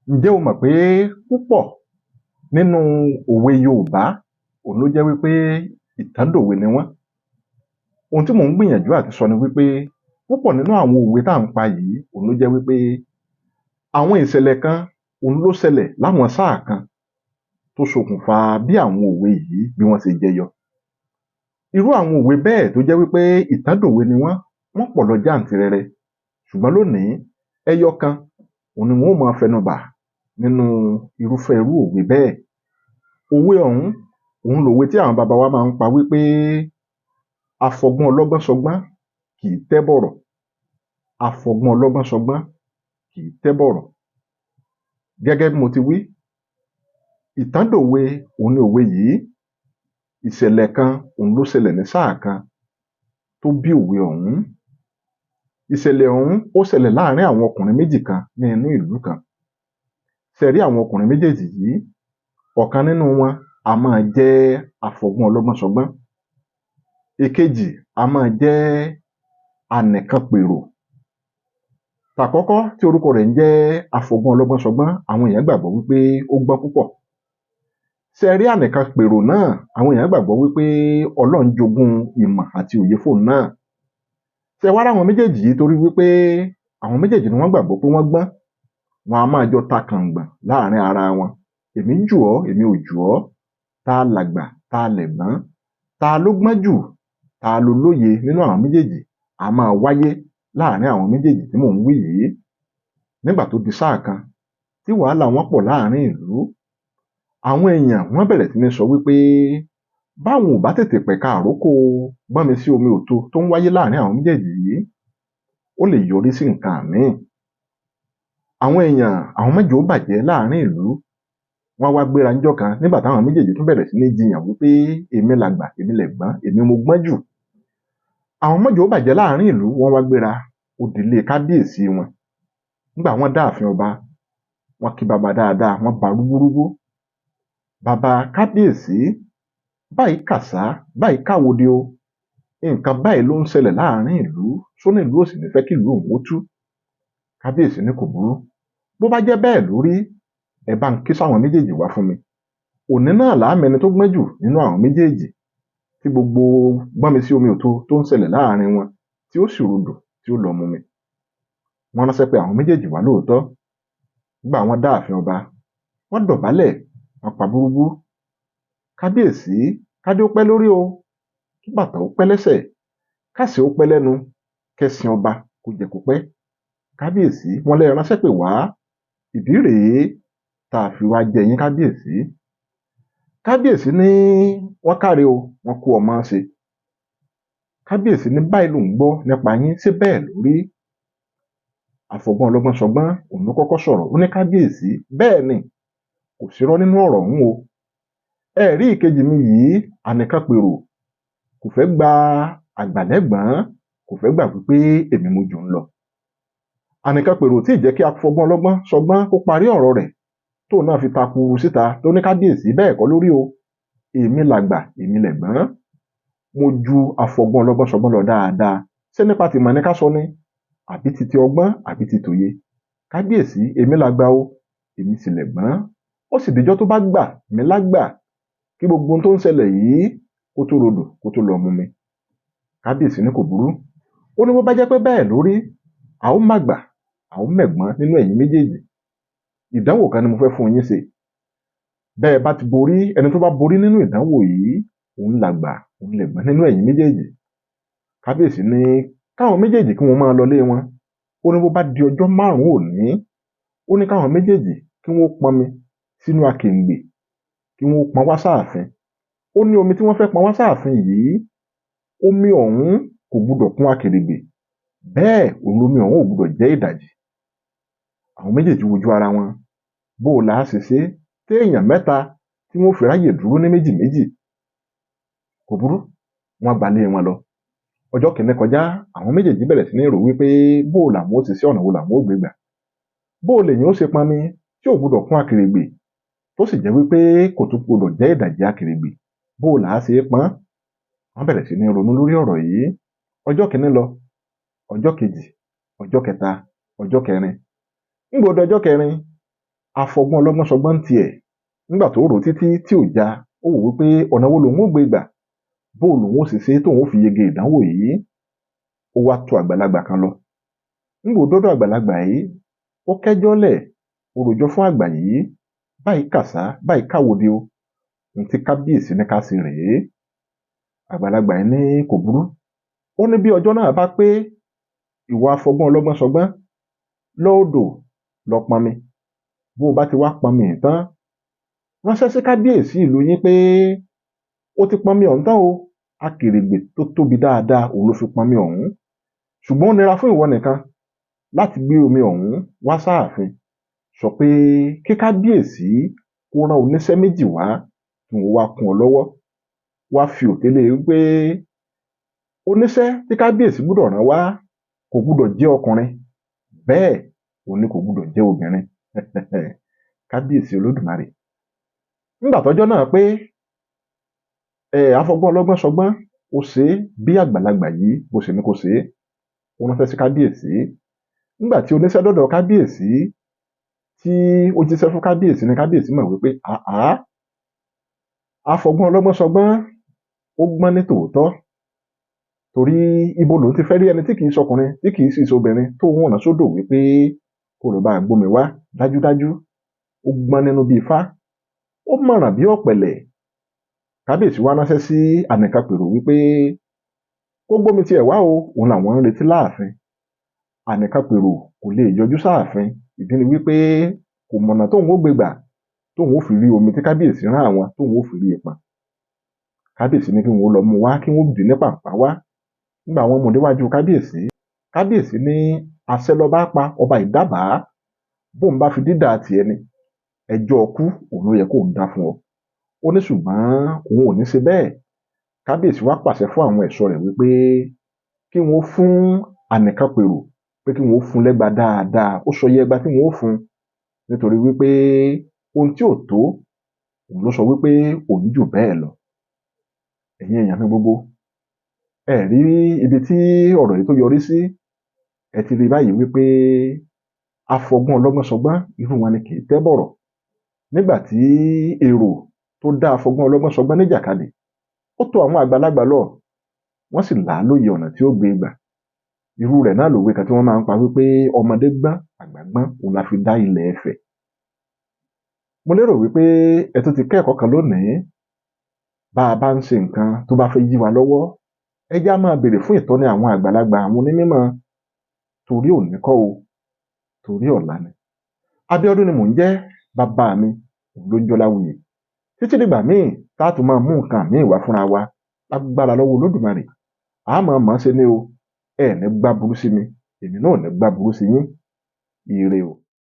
Ǹjẹ́ o mọ̀ pé púpọ̀ nínú òwe Yorùbá òhun ló jẹ́ wí pé ìtàndòwe ni wọ́n? Ohun tí mò ń gbìyànjú àti sọ ni wí pé púpọ̀ nínú àwọn òwe tá ń pa yìí òhun ló jẹ́ wí pé àwọn ìṣẹ̀lẹ̀ kan òhun ló ṣẹlẹ̀ láwọn sáà kan tó ṣokùnfà bí àwọn òwe yìí bí wọ́n ṣe jẹyọ. Irú àwọn òwe bẹ́ẹ̀ tó jẹ́ wí pé ìtàndòwe ni wọ́n, wọ́n pọ̀ lọ jáǹtirẹrẹ, ṣùgbọ́n lónìí, ẹyọ kan òhun ni n ó máa fẹnubà nínú irúfẹ́ irú òwe bẹ́ẹ̀. Òwe ọ̀hún, òhun lòwe tí àwọn baba wa máa ń pa wí pé afọgbọ́n ọlọ́gbọ́n ṣọgbọ́n kìí tẹ́ bọ̀rọ̀, afọgbọ́n ọlọ́gbọ́n ṣọgbọ́n kìí tẹ́ bọ̀rọ̀. Gẹ́gẹ́ bí mo ti wí, ìtàndòwe òhun ni òwe yìí. Ìṣẹ̀lẹ̀ kan òhun ló ṣẹlẹ̀ ní sáà kan tó bí òwe ọ̀hún. Ìṣẹ̀lẹ̀ ọ̀hún ó ṣẹlẹ̀ láàrin àwọn ọkùnrin méjì kan ní inú ìlú kan. Ṣé ẹ rí àwọn ọkùnrin méjèèjì yìí, ọ̀kan nínú wọn a máa jẹ́ afọgbọ́n ọlọ́gbọ́n ṣọgbọ́n, èkejì a máa jẹ́ anìkanpèrò. Tàkọ́kọ́ tí orúkọ rẹ̀ ń jẹ́ afọgbọ́n ọlọ́gbọ́n ṣọgbọ́n, àwọn èèyàn gbàgbọ́ wí pé ó gbọ́n púpọ̀. Ṣé ẹ rí anìkanpèrò náà, àwọn èèyàn gbàgbọ́ wí pé Ọlọ́run jogún ìmọ̀ àti òye fóun náà. Ṣé ẹ wá ráwọn méjèèjì yìí, torí wí pé àwọn méjèèjì ni wọ́n gbàgbọ́ pé wọ́n gbọ́n, wọn a máa jọ ta kàngbọ̀n láàrin ara wọn. Èmi jù ọ́, èmi ò jù ọ́, ta làgbà, ta lẹ̀gbọ́n, ta ló gbọ́n jù, ta lolóye nínú àwọn méjèèjì, a máa wáyé láàrin àwọn méjèèjì tí mò ń wí yìí. Nígbà tó di sáà kan tí wàhálà wọn pọ̀ láàrin ìlú, àwọn èèyàn wọ́n bẹ̀rẹ̀ sí ní sọ wí pé báwọn ò bá tètè pẹ̀ka ìrókò gbọ́nmi-sí-omi-ò-tó tó ń wáyé láàrin àwọn méjèèjì yìí, ó lè yọrí sí nǹkan míì. Àwọn èèyàn, àwọn má-jèé-ó-bàjẹ́ láàrin ìlú, wọ́n wá gbéra níjọ́ kan nígbà táwọn méjèèjì tún bẹ̀rẹ̀ sí ní jiyàn wí pé èmi làgbà, èmi lẹ̀gbọ́n, èmi mo gbọ́n jù. Àwọn má-jèé-ó-bàjẹ́ láàrin ìlú, wọ́n wá gbéra, ó dilé kábíyèsí wọn. Nígbà wọ́n dáàfin ọba, wọ́n kí baba dáadáa, wọ́n ba rúgúrúgú. Baba kábíyèsí, báyìí kàsá, báyìí káwòdì o, nǹkan báyìí ló ń ṣẹlẹ̀ láàrin ìlú, sónílùú ò sì ní fẹ́ kílùú òun ó tú. Kábíyèsí ní kò burú. Bó bá jẹ́ bẹ́ẹ̀ ló rí, ẹ bá ń ké sáwọn méjèèjì wá fún mi. Òní náà là á mẹni tó gbọ́n jù nínú àwọn méjèèjì tí gbogbo gbọ́nmi-sí-omi-ò-tó tó ń ṣẹlẹ̀ láàrin wọn tí ó sì rodò tí ó lọ mumi. Wọ́n ránṣẹ́ pe àwọn méjèèjì wá lóòótọ́. Nígbà wọ́n dáàfin ọba, wọ́n dọ̀bálẹ̀, wọ́n pa búrúbú. Kábíyèsí, kádé ó pẹ́ lórí o, kí bàtà ó pẹ́ lẹ́sẹ̀, káṣẹ ó pẹ́ lẹ́nu, kẹ́ṣin ọba kó jẹ kó pẹ́. Kábíyèsí, wọ́n lẹ́ ẹ ránṣẹ́ pè wá, ìdí rèé tá a fi wá jẹ yín kábíyèsí. Kábíyèsí ní wọ́n káre o, wọ́n kú ọmọ ṣe. Kábíyèsí ní báyìí lòún gbọ́ nípa yín, ṣé bẹ́ẹ̀ ló rí? Afọgbọ́n ọlọ́gbọ́n ṣọgbọ́n, òun ló kọ́kọ́ sọ̀rọ̀, ó ní kábíyèsí, bẹ́ẹ̀ ni, kò sírọ́ nínú ọ̀rọ̀ ọ̀hún o. Ẹ rí ìkejì mi yìí, ànìkanpèrò, kò fẹ́ gba àgbà lẹ́gbọ̀n, kò fẹ́ gbà wípé èmi mo jù ún lọ. Ànìkanpèrò ò tíì jẹ́ kí afọgbọ́n ọlọ́gbọ́n ṣọgbọ́n kó parí ọ̀rọ̀ rẹ̀ tóun náà fi takuru síta tó ní kábíyèsí, bẹ́ẹ̀ kọ́ lórí o, èmi làgbà, èmi lẹ̀gbọ́n, mo ju afọgbọ́n ọlọ́gbọ́n ṣọgbọ́n lọ dáadáa. Ṣé nípa tìmọ̀ ni ká sọ ni, àbí ti ti ọgbọ́n, àbí ti tòye? Kábíyèsí, èmi làgbà o, èmi sì lẹ̀gbọ́n. Ó sì dijọ́ tó bá gbà mí lágbà kí gbogbo ohun tó ń ṣẹlẹ̀ yìí kó tó rodò kó tó lọ mumi. Kábíyèsí ní kò burú. Ó ní bó bá jẹ́ pé bẹ́ẹ̀ ló rí, a ó màgbà, a ó mẹ̀gbọ́n nínú ẹ̀yin méjèèjì. Ìdánwò kan ni mo fẹ́ fún yín ṣe. Bẹ́ ẹ bá ti borí, ẹni tó bá borí nínú ìdánwò yìí, òun làgbà, òun lẹ̀gbọ́n nínú ẹ̀yin méjèèjì. Kábíyèsí ní káwọn méjèèjì kí wọ́n máa lọlé wọn. Ó ní bó bá di ọjọ́ márùn-ún òní, ó ní káwọn méjèèjì kí wọ́n pọnmi sínú akèrègbè, kí wọ́n pọn wá sáàfin. Ó ní omi tí wọ́n fẹ́ pọn wá sáàfin yìí, omi ọ̀hún kò gbudọ̀ kún akèrègbè, bẹ́ẹ̀ òun lomi ọ̀hún ò gbudọ̀ jẹ́ ìdajì. Àwọn méjèèjì wojú ara wọn. Bó o là á ṣe ṣe téèyàn mẹ́ta tí wọ́n fi ráyè dúró ní méjì méjì? Kò burú, wọ́n gbalé wọn lọ. Ọjọ́ kìíní kọjá, àwọn méjèèjì bẹ̀rẹ̀ sí ní rò wípé bó o làwọn ó ṣe sí, ọ̀nà wo làwọn ó gbé gbà. Bó o lèyàn ó ṣe pọnmi tí ò gbudọ̀ kún akèrègbè, tó sì jẹ́ wípé kò tún gbudọ̀ jẹ́ ìdajì akèrègbè, bó o là á ṣe é pọ́n? Wọ́n bẹ̀rẹ̀ sí ní ronú lórí ọ̀rọ̀ yìí. Ọjọ́ kìíní lọ, ọjọ́ kejì, ọjọ́ kẹta, ọjọ́ kẹrin. Nígbà ó dọjọ́ kẹrin, Afọgbọ́n ọlọ́gbọ́n sọgbọ́n ń tiẹ̀. Nígbà tó rò ó títí tí ò já, ó wò wípé ọ̀nà wo lòun ó gbé gbà, bó lòun ó ṣe ṣe tóun ó fi yege ìdánwò yìí. Ó wá tọ̀ àgbàlagbà kan lọ. Nígbà ó dọ́dọ̀ àgbàlagbà yìí, ó kẹ́jọ́ lẹ̀, ó rojọ́ fún àgbà yìí, báyìí kàsá, báyìí káwòdì o, ohun tí kábíyèsí ní ká ṣe rèé. Àgbàlagbà yìí ní kò burú. Ó ní bí ọjọ́ náà bá pé, ìwọ afọgbọ́n ọlọ́gbọ́n sọgbọ́n, lọ odò lọ pọnmi. Bó o bá ti wá pọnmi yìí tán, ránṣẹ́ sí kábíyèsí ìlú yín pé ó ti pọnmi ọ̀hún tán o, akèrègbè tó tóbi dáadáa òun ló fi pọnmi ọ̀hún. Ṣùgbọ́n ó nira fún ìwọ nìkan láti gbé omi ọ̀hún wá sáàfin. Sọ pé kí kábíyèsí kó rán oníṣẹ́ méjì wá kí wọ́n wá kún ọ lọ́wọ́. Wá fi òté lé e wípé oníṣẹ́ tí kábíyèsí gbúdọ̀ rán wá kò gbúdọ̀ jẹ́ ọkùnrin, bẹ́ẹ̀ òun ni kò gbúdọ̀ jẹ́ obìnrin. Kábíyèsí Olódùmarè. Nígbà tọ́jọ́ náà pé, afọgbọ́n ọlọ́gbọ́n sọgbọ́n, ó ṣe é bí àgbàlagbà yìí bó ṣe ní kó ṣe é. Ó ránṣẹ́ sí kábíyèsí. Nígbà tí oníṣẹ́ dọ́dọ̀ kábíyèsí tí ó jíṣẹ́ fún kábíyèsí ni kábíyèsí mọ̀ wípé àá, afọgbọ́n ọlọ́gbọ́n sọgbọ́n, ó gbọ́n ní tòótọ́. Torí ibo lòun ti fẹ́ rí ẹni tí kìí ṣọkùnrin tí kìí sì ṣobìnrin tó ń rán sódò wípé kó lọ bá gbómi wá. Dájúdájú ó gbọ́n nínú bí ifá, ó mọ̀ràn bí ọ̀pẹ̀lẹ̀. Kábíyèsí wá ránṣẹ́ sí Ànìkànpèrò wípé kó gbómi tiẹ̀ wá o, òun làwọn ń retí láàfin. Ànìkànpèrò kò lè yọjú sáàfin. Ìdí ni wípé kò mọ̀nà tóun ó gbé gbà tóun ó fi rí omi tí kábíyèsí rán àwọn tóun ó fi rí i pọn. Kábíyèsí ní kí wọn ó lọ mú wá, kí wọn ó dì ní pàǹpá wá. Nígbà wọn mú déwájú kábíyèsí, kábíyèsí ní àṣẹ lọba pa, ọba ìdábàá, bóun bá fi dídà tiẹ̀ ni ẹjọ́ ọkú òun ló yẹ kóun dá fún ọ. Ó ní ṣùgbọ́n òun ò ní ṣe bẹ́ẹ̀. Kábíyèsí wá pàṣẹ fún àwọn ẹ̀ṣọ́ rẹ̀ wípé kí wọn ó fún Ànìkànpèrò, pé kí wọn ó fún lẹ́gba dáadáa. Ó sọ iye ẹgba tí wọn ó fún, nítorí wípé ohun tí ò tó òun ló sọ wípé òun jù bẹ́ẹ̀ lọ. Ẹ̀yin èèyàn mi gbogbo, ẹ rí ibi tí ọ̀rọ̀ yìí tó yọrí sí. Ẹ ti rí báyìí wípé afọgbọ́n ọlọ́gbọ́n sọgbọ́n, irú wọn ni kì í tẹ́ bọ̀rọ̀. Nígbà tí èrò tó dá afọgbọ́n ọlọ́gbọ́n sọgbọ́n níjàkadì, ó tọ̀ àwọn àgbàlagbà lọ, wọ́n sì là á lóye ọ̀nà tí ó gbé gbà. Irú rẹ̀ náà lòwe kan tí wọ́n máa ń pa wípé ọmọdé gbọ́n, àgbà gbọ́n, òun la fi dá ilẹ̀ Ifẹ̀. Mo lérò wípé ẹ tún ti kẹ́kọ̀ọ́ kan lónìí. Bá a bá ń ṣe nǹkan tó bá fẹ́ yí wa lọ́wọ́, ẹ jẹ́ á máa béèrè fún ìtọ́ni àwọn àgbàlagbà, àwọn onímọ̀, torí òní kọ́ o, torí ọ̀la ni. Abíọ́dún ni mò ń jẹ́, bàbá mi òun ló ń jẹ́ Ọláwuyì. Títí dìgbà míì tá a tún máa mú nǹkan míì wá fúnra wa lágbára lọ́wọ́ Olódùmarè. A máa mọ̀ ọ́n ṣe ni o. Ẹ ní gbá burú sí mi, èmi náà ò ní gbá burú sí yín. Ire o.